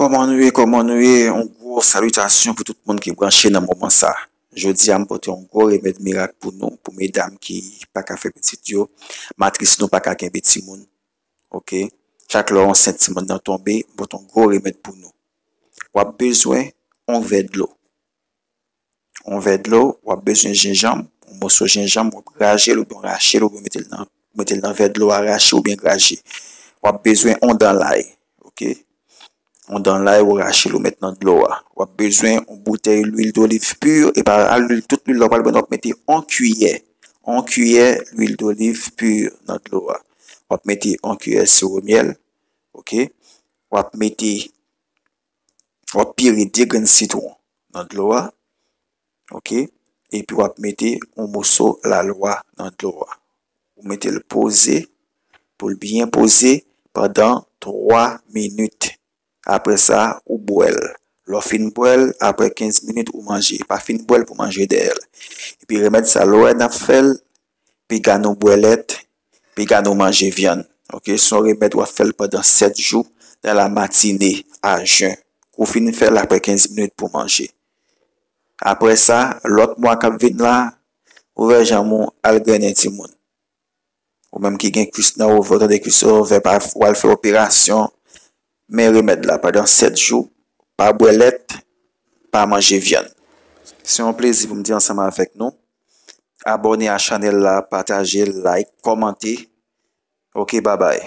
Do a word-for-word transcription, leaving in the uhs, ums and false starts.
Kòman nou ye? Kòman nou ye? Yon gwo salitasyon pou tout moun ki branche nan moman sa. Jodi a, m pote yon gwo remèd mirak pou nou, pou medam ki pa ka fè pitit yo, matris nou pa ka kenbe timoun. Oke? Chak lè yon sent timoun nan tonbe, m pote yon gwo remèd pou nou. W ap bezwen yon vè dlo. Yon vè dlo, w ap bezwen jenjanm, yon moso jenjanm, w ap graje l oubyen w rache l oubyen w mete l nan, mete l nan vè dlo a, rache oubyen graje. W ap bezwen yon dan lay, oke? Yon dan lay, ou rache l, ou met nan dlo a. W ap bezwen yon boutèy lwil doliv pi, e pa lwil, tout lwil la w pral pran, w ap mete yon kiyè. Yon kiyè lwil doliv pi nan dlo a. W ap mete yon kiyè siwo myèl, oke? W ap mete, w ap pire de grenn sitwon nan dlo a, oke? Epi w ap mete yon moso lalwa nan dlo a. Ou mete l poze, pou l byen poze pandan twa minit. Apre sa, ou bwè l. Lè w fin bwè l, apre kenz minit, ou manje. Pa fin bwè l pou manje dèyè l. Epi remèd sa, lè w wè n ap fè l, piga nou bwè lèt, piga nou manje vyann. Oke, se yon remèd w ap fè l pandan sèt jou, nan la matine, a jen. Kou w fin fè l, apre kenz minit pou manje. Apre sa, lòt mwa k ap vin la, ouvè janm ou, al grennen timoun. Ou menm ki gen kwis nan ouvè, w tande kwis yo ouvè, pa, w al fè operasyon, men remèd la pandan sèt jou, pa bwè lèt, pa manje vyann. Se yon plezi pou m te ansanm avèk nou. Abòne a chanèl la, pataje l, like, kòmante. Oke, babay.